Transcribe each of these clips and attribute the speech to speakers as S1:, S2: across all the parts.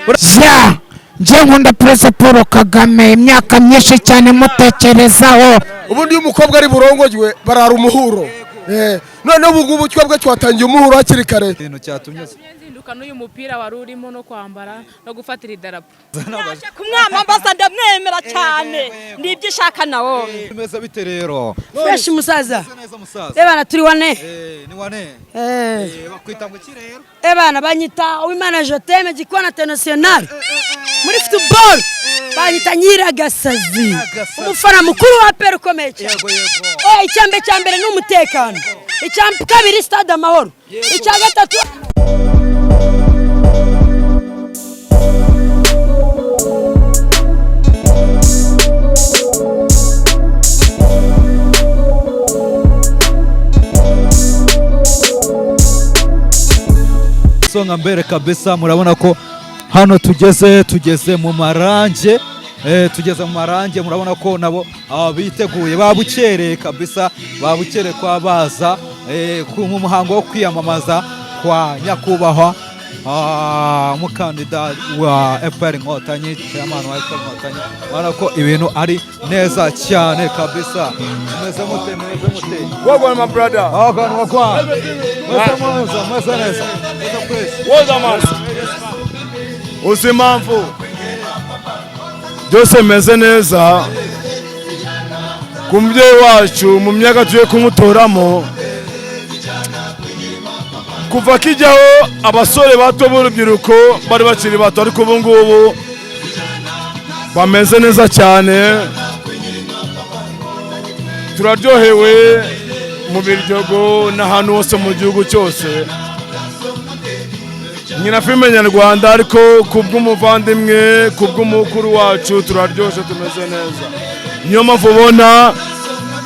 S1: Ya njye nkunda Perezida Paul Kagame, imyaka myinshi cyane mutekerezaho.
S2: Ubundi iyo umukobwa ari burongojwe barara umuhuro. Noneho ubu ngubu twebwe twatangiye umuhuro hakiri kare.
S3: Ikintu cyatumye
S4: nzinduka n'uyu mupira wari urimo no kwambara no gufatira idarapo.
S5: Kumwamamaza ndamwemera cyane, nibyo ishaka nawe.
S3: Bimeze bite rero?
S5: Fresh musaza.
S3: Neza musaza.
S5: Ebana turi wane.
S3: Ni wane.
S5: Eh.
S3: Bakwita ngo iki rero?
S5: Ebana banyita Uwimana Joteme Gikona International. Muri football banyita Nyiragasazi. Umufana mukuru wa APR ukomeye cyane.
S3: Yego yego.
S5: Icyambe cya mbere ni umutekano. Icya kabiri stade Amahoro. Icya gatatu.
S3: Songa mbere kabisa, murabona ko hano tugeze mu marange, tugeze mu marange, murabona ko nabo biteguye, babukereye kabisa, babukereye kwa baza mu muhango wo kwiyamamaza kwa nyakubahwa umukandida wa FPR Inkotanyi, chairman wa FPR Inkotanyi. Murabona ko ibintu ari neza cyane kabisa. Mumeze mute? Mumeze mute?
S2: Wagwan my brother.
S3: Wagwan, wagwan. Meze neza, meze neza. Meze fresh.
S2: Woza man. Uzi impamvu byose meze neza ku mubyeyi wacu mu myaka tugiye kumutoramo, kuva akijyaho abasore bato b'urubyiruko bari bakiri bato, ariko ubu ngubu bameze neza cyane, turaryohewe mu Biryogo n'ahantu hose mu gihugu cyose. Nyina filime nyarwanda, ariko kubw'umuvandimwe, kubw'umukuru wacu turaryoshye, tumeze neza. Niyo mpamvu ubona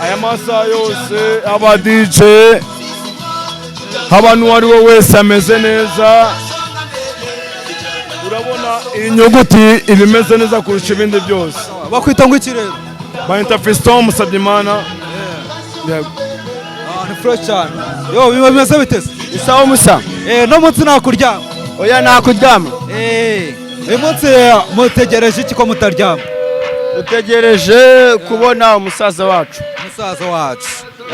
S2: aya masaha yose aba DJ, haba n'uwo ari we wese ameze neza. Urabona iyi nyuguti iba imeze neza kurusha ibindi byose.
S3: Bakwita ngo iki rero?
S2: Bayita Fiston Musabyimana. Yego.
S3: Ni fresh cyane. Yo, bimeze bite se?
S6: Isawa musa.
S3: No munsi nakuryama.
S6: Oya nakuryama.
S3: Uyu munsi mutegereje iki ko mutaryama?
S6: Dutegereje kubona umusaza wacu.
S3: Umusaza wacu.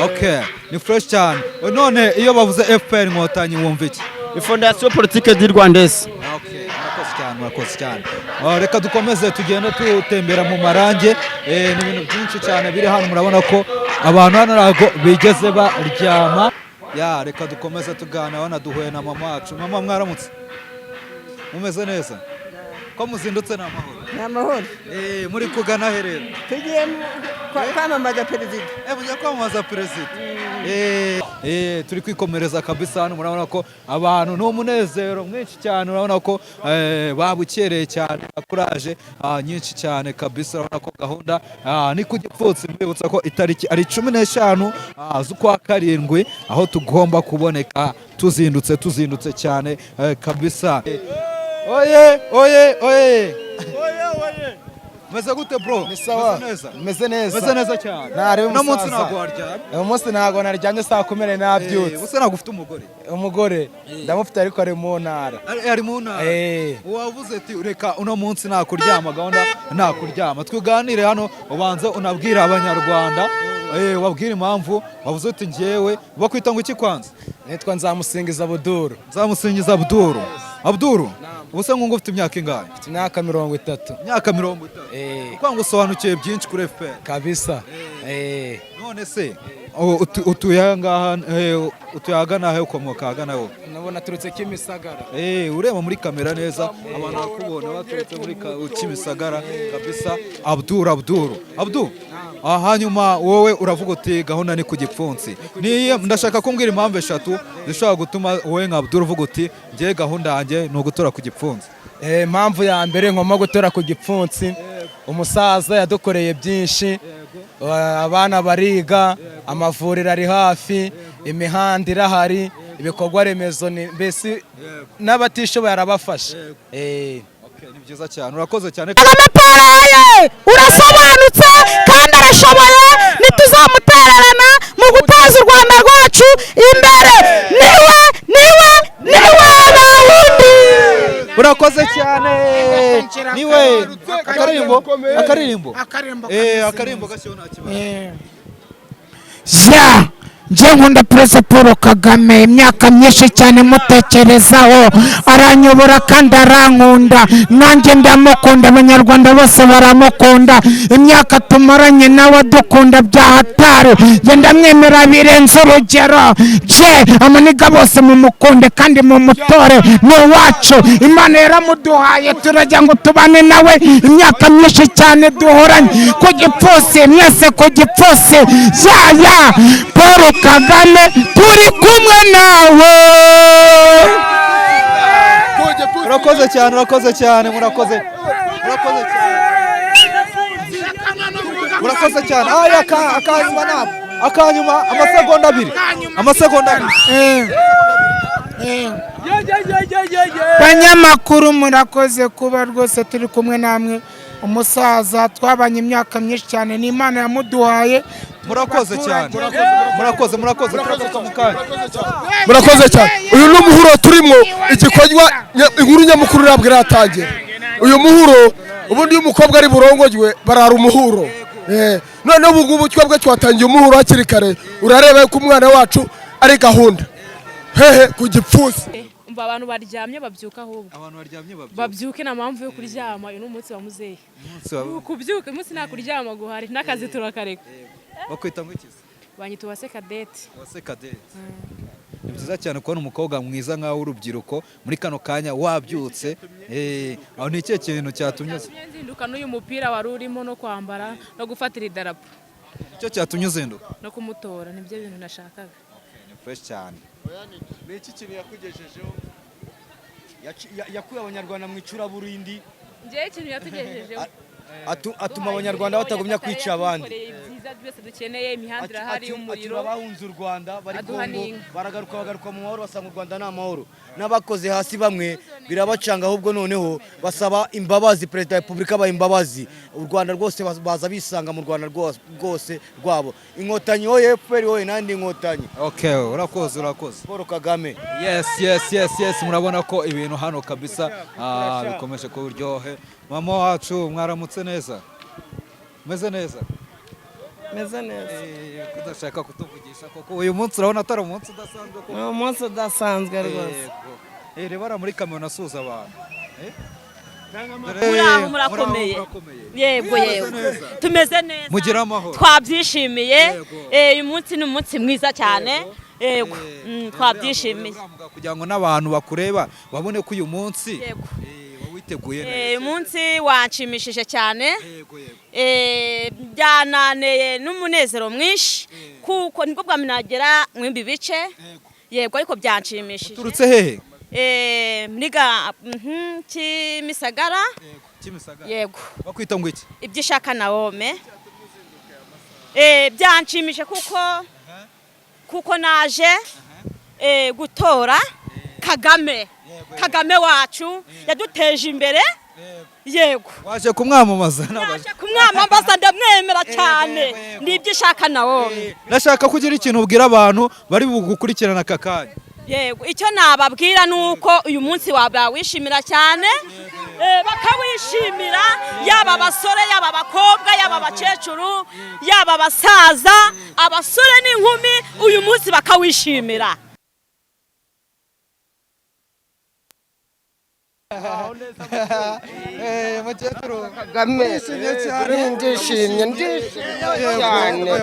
S3: Okay, ni fresh cyane. None iyo bavuze FPR Inkotanyi wumva iki?
S6: Fondation Politique du Rwandais.
S3: Okay, murakoze cyane, murakoze cyane. Reka dukomeze tugende tutembera mu marange. Ni ibintu byinshi cyane biri hano, murabona ko abantu hano ntabwo bigeze baryama. Ya, reka dukomeze tuganira, hano duhuye na mama wacu. Mama mwaramutse? Mumeze neza? Ko muzindutse ni amahoro?
S7: Ni amahoro.
S3: Muri kugana he rero?
S7: Tugiye kwamamaza perezida.
S3: Mugiye kwamamaza perezida. Turi kwikomereza kabisa hano, murabona ko abantu ni umunezero mwinshi cyane, urabona ko babukereye cyane, kuraje nyinshi cyane kabisa. Urabona ko gahunda ni ku gipfutsi, mbibutsa ko itariki ari 15 z'ukwa karindwi, aho tugomba kuboneka tuzindutse cyane kabisa. Oye oye oye. Meze gute bro?
S8: Ni sawa.
S3: Meze neza.
S8: Meze neza.
S3: Meze neza cyane.
S8: Nari
S3: no munsi
S8: umusaza.
S3: ntabwo waryamye.
S8: Uyu munsi ntabwo naryamye, saa kumi n'ebyiri nabyutse.
S3: Usa ntabwo ufite umugore?
S8: Umugore ndamufite ariko ari mu ntara.
S3: Ari mu ntara. Wavuze ati reka uno munsi nakuryama, gahunda nakuryama. Tuganire hano, ubanze unabwira abanyarwanda, wabwira impamvu wavuze uti njyewe bakwita ngo iki kwanza?
S8: Nitwa Nzamusingiza Abuduru.
S3: Nzamusingiza Abuduru. Abuduru, ubuse nkungu ufite imyaka ingahe?
S8: Mfite imyaka 30.
S3: Imyaka 30. Uko ngo usobanukiwe byinshi kuri FPR.
S8: Kabisa.
S3: None se utuye ngaha, utuye ahagana he, ukomoka ahagana he?
S8: Nabona turutse Kimisagara.
S3: Ureba muri kamera neza, abantu bakubona baturutse muri Kimisagara kabisa. Abduru, Abduru, Abdu. Hanyuma wowe uravuga uti gahunda ni ku gipfunsi. Niye ndashaka kumbwira impamvu eshatu zishobora gutuma wowe nka Abduru uvuga uti ngiye gahunda yanjye ni ugutora ku gipfunsi.
S8: Impamvu ya mbere ngomba gutora ku gipfunsi, umusaza yadukoreye byinshi, abana bariga, amavuriro ari hafi, imihanda irahari, ibikorwa remezo ni mbese n'abatishoboye arabafasha.
S3: Ni byiza cyane, urakoze cyane.
S1: Kagame Paul oye, urasobanutse kandi arashoboye, ntituzamutererana mu guteza u Rwanda rwacu imbere. Niwe, niwe, niwe, nta wundi.
S3: Urakoze cyane. Niwe akaririmbo, akaririmbo.
S9: Akaririmbo.
S3: Akaririmbo gashyo, nta kibazo.
S9: Ja, njye nkunda Perezida Paul Kagame, imyaka myinshi cyane mutekerezaho. Aranyobora kandi arankunda, nanjye ndamukunda, Abanyarwanda bose baramukunda. Imyaka tumaranye nawe adukunda bya hatari, njye ndamwemera birenze urugero. Je amaniga bose mumukunde kandi mumutore, ni uwacu, Imana yaramuduhaye, turajya ngo tubane nawe imyaka myinshi cyane duhoranye ku gipfunsi, mwese ku gipfunsi. Ya ya Paul Kagame, turi kumwe nawe.
S3: Urakoze cyane, urakoze cyane, murakoze, murakoze cyane, murakoze cyane. Aya akanyuma ntabwo akanyuma, amasegonda 2, amasegonda 2.
S9: Banyamakuru, murakoze kuba rwose turi kumwe namwe. Umusaza twabanye imyaka myinshi cyane, ni Imana yamuduhaye.
S3: Murakoze cyane, murakoze, murakoze, turagaruka mu kanya.
S10: Murakoze cyane. Uyu ni umuhuro turimo igikorwa inkuru nyamukuru ntabwo iratangira. Uyu muhuro ubundi iyo umukobwa ari burongojwe barara umuhuro. Noneho ubu ngubu twebwe twatangiye umuhuro hakiri kare. Urareba ko umwana wacu ari gahunda hehe ku gipfunsi.
S4: Umva, abantu baryamye babyuka ahubwo.
S3: Abantu baryamye babyuka.
S4: Babyuke, nta mpamvu yo kuryama. Uyu ni umunsi wa muzehe.
S3: Umunsi wa-
S4: Ni ukubyuka, uyu munsi nta kuryama guhari, n'akazi turakareka.
S3: Bakwita ngo iki se?
S4: Banyita Uwase Cadette.
S3: Uwase Cadette. Ni byiza cyane kubona umukobwa mwiza nkawe w'urubyiruko muri kano kanya wabyutse. Aho ni ikihe kintu cyatumye
S4: Cyatumye nzinduka n'uyu mupira wari urimo no kwambara no gufatira idarapo.
S3: Icyo cyatumye uzinduka?
S4: No kumutora, nibyo bintu nashakaga.
S3: Ni fresh cyane.
S6: Ni iki kintu yakugejejeho? Yakuye Abanyarwanda mu icuraburindi.
S4: Njyewe ikintu yatugejejeho,
S6: Atuma Abanyarwanda batagumya kwica abandi.
S4: Yadukoreye ibyiza byose dukeneye, imihanda irahari, umuriro.
S6: Atura abahunze u Rwanda bari
S4: Aduha
S6: Kongo,
S4: n'inka.
S6: baragaruka, bagaruka mu mahoro, basanga u Rwanda ni amahoro. N'abakoze hasi bamwe birabacanga, ahubwo noneho basaba imbabazi Perezida wa Repubulika, abaha imbabazi. U Rwanda rwose baza bisanga mu Rwanda rwose rwabo. Inkotanyi oye! FPR oye! Nandi Inkotanyi.
S3: Okay, urakoze, urakoze.
S6: Paul Kagame.
S3: Yes, murabona ko ibintu hano kabisa bikomeje kuba uryohe. Mama wacu, mwaramutse neza, meze neza?
S7: Meze neza.
S3: Kudashaka kutuvugisha koko, uyu munsi urabona atari umunsi udasanzwe koko?
S7: Ni umunsi udasanzwe rwose.
S3: Yego. Reba hariya muri kamera, asuhuza abantu.
S11: Muraho, murakomeye? Yego, yego, tumeze neza.
S3: Mugire amahoro.
S11: Twabyishimiye. Uyu munsi ni umunsi mwiza cyane, yego. Twabyishimiye.
S3: Kugira ngo n'abantu bakureba babone ko uyu munsi
S11: Yego.
S3: witeguye neza.
S11: Uyu munsi wanshimishije cyane. Byananeye n'umunezero mwinshi kuko nibwo bwa mbere nagera mu ibi bice, yego, ariko byanshimishije.
S3: Uturutse hehe?
S11: Muri ga Kimisagara.
S3: Kimisagara.
S11: Yego.
S3: Bakwita ngo iki?
S11: Ibyo ishaka Nawome. Byanshimije kuko naje gutora Kagame, Kagame wacu yaduteje imbere, yego.
S3: Waje kumwamamaza?
S11: Naje kumwamamaza, ndamwemera cyane, ni ibyo ishaka Nawome.
S3: Ndashaka kugira ikintu ubwira abantu bari bugukurikirana aka kanya.
S11: Yego, icyo nababwira ni uko uyu munsi wishimira cyane, bakawishimira, yaba abasore, yaba abakobwa, yaba abakecuru, yaba abasaza, abasore n'inkumi, uyu munsi bakawishimira.
S3: Mukecuru.
S12: Kagame.
S3: Ndishimye cyane.
S12: Ndishimye, ndishimye cyane,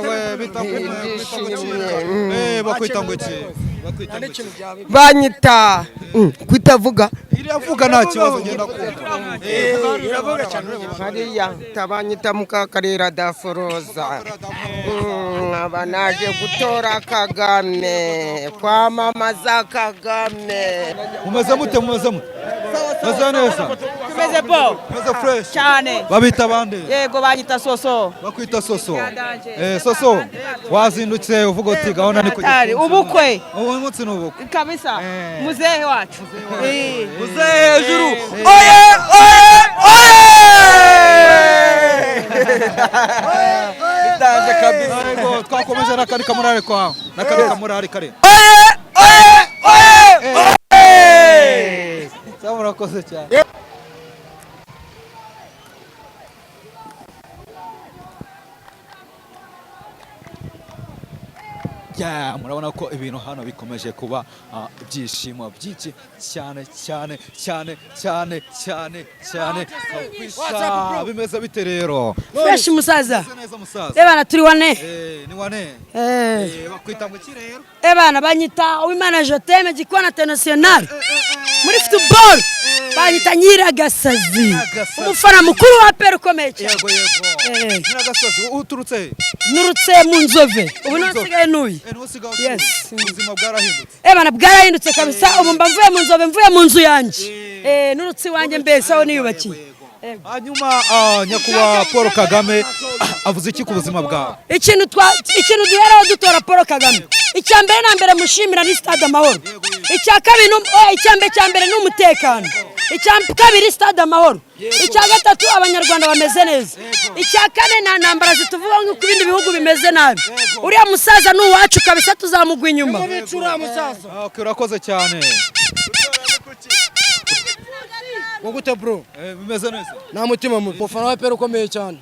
S12: ndishimye.
S3: Bakwita ngo iki? Bakwita ngo iki?
S12: Banyita kutavuga.
S3: Iravuga, nta kibazo, ngenda kumva.
S12: Iravuga cyane hariya. Tabanyita Mukakarera Daforoza. Nkaba naje gutora Kagame, kwamamaza Kagame.
S3: Mumeze mute? Mumeze mute? Meze neza?
S13: Tumeze bo.
S3: Meze fresh.
S13: Cyane.
S3: Babita bande?
S13: Yego, banyita Soso.
S3: Bakwita Soso. Soso, wazindutse uvuga uti gahunda ni kujya.
S13: Atari ubukwe.
S3: Ubu munsi ni ubukwe.
S13: Kabisa. Muzehe wacu.
S3: Muzehe hejuru.
S13: Oye, oye, oye!
S3: Bitaje kabisa. Yego, twakomeje n'akandi kamurari kwawe. N'akandi kamurari kare.
S13: Oye, oye, oye!
S3: Sawa, murakoze cyane. Yeah, murabona ko ibintu hano bikomeje kuba ibyishimo byinshi cyane cyane cyane cyane cyane cyane kabisa. Bimeze bite rero?
S5: Fresh, musaza.
S3: Bimeze neza, musaza.
S5: Ebana, turi wane.
S3: Ni wane.
S5: Eh.
S3: Bakwita ngo iki rero?
S5: Ebana, banyita Uwimana Joteme Gikwana International. Muri football banyita Nyiragasazi. Umufana mukuru wa APR ukomeye cyane.
S3: Yego yego. Nyiragasazi, uturutse he?
S5: Nurutse mu Nzove. Ubu niho nsigaye ntuye.
S3: Niho usigaye utuye.
S5: Yes.
S3: Ubuzima bwarahindutse.
S5: Ebana, bwarahindutse kabisa. Ubu mba mvuye mu Nzove, mvuye mu nzu yanjye. Nurutse iwanjye mbese aho niyubakiye.
S3: Hanyuma nyakubahwa Paul Kagame avuze iki ku buzima bwawe?
S5: Ikintu duheraho dutora Paul Kagame, icya mbere na mbere mushimira ni Stade Amahoro. Icya kabiri icya mbere ni umutekano, icya kabiri Stade Amahoro, icya gatatu Abanyarwanda bameze neza, icya kane nta ntambara zituvuga nk'uko ibindi bihugu bimeze nabi. Uriya musaza ni uwacu kabisa, tuzamugwa inyuma.
S3: Okay, urakoze cyane.
S14: Gute bro?
S3: Bimeze neza.
S14: Nta mutima mubi. Umufana wa APR ukomeye cyane.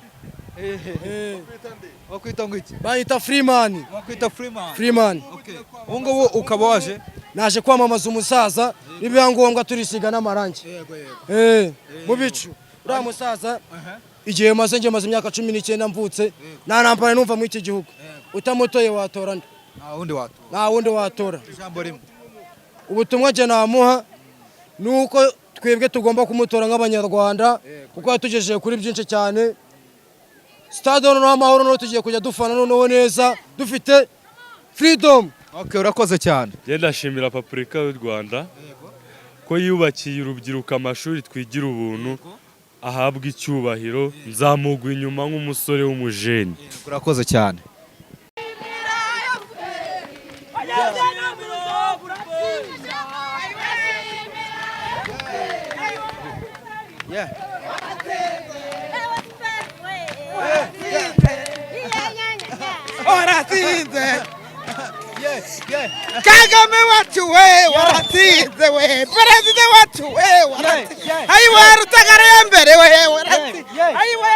S3: Bakwita ngo iki?
S14: Banyita Freeman.
S3: Bakwita Freeman.
S14: Freeman.
S3: Okay. Ubu ngubu ukaba waje?
S14: Naje kwamamaza umusaza, nibiba ngombwa turisiga n'amarangi.
S3: Yego yego.
S14: Mu bicu. Uriya musaza igihe maze, njye maze imyaka 19 mvutse, nta ntambara numva muri iki gihugu. Utamutoye watora nde?
S3: Nta wundi watora.
S14: Nta wundi watora.
S3: Ijambo rimwe.
S14: Ubutumwa njye namuha ni uko twebwe tugomba kumutora nk'Abanyarwanda, kuko yatugejeje kuri byinshi cyane. Stade noneho Amahoro noneho tugiye kujya dufana noneho neza dufite freedom.
S3: Okay, urakoze cyane.
S15: Njye ndashimira Repubulika y'u Rwanda ko yubakiye urubyiruko amashuri twigira ubuntu, ahabwa icyubahiro, nzamugwa inyuma nk'umusore w'umujeni.
S3: Urakoze cyane. Yeah.
S12: Waratsinze Kagame wacu we, waratsinze we, perezida wacu we, waratsinze. Ayiwe Rutagara ya mbere we, waratsinze. Ayiwe.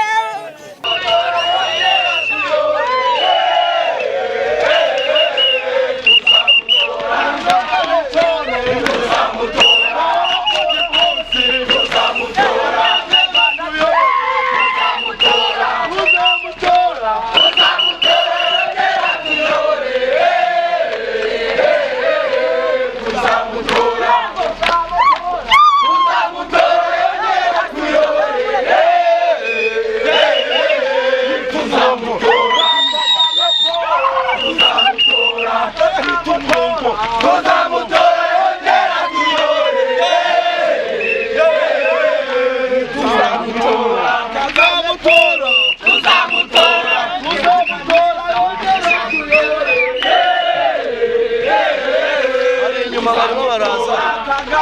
S16: Inyuma barimo baraza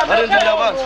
S16: barindira abandi.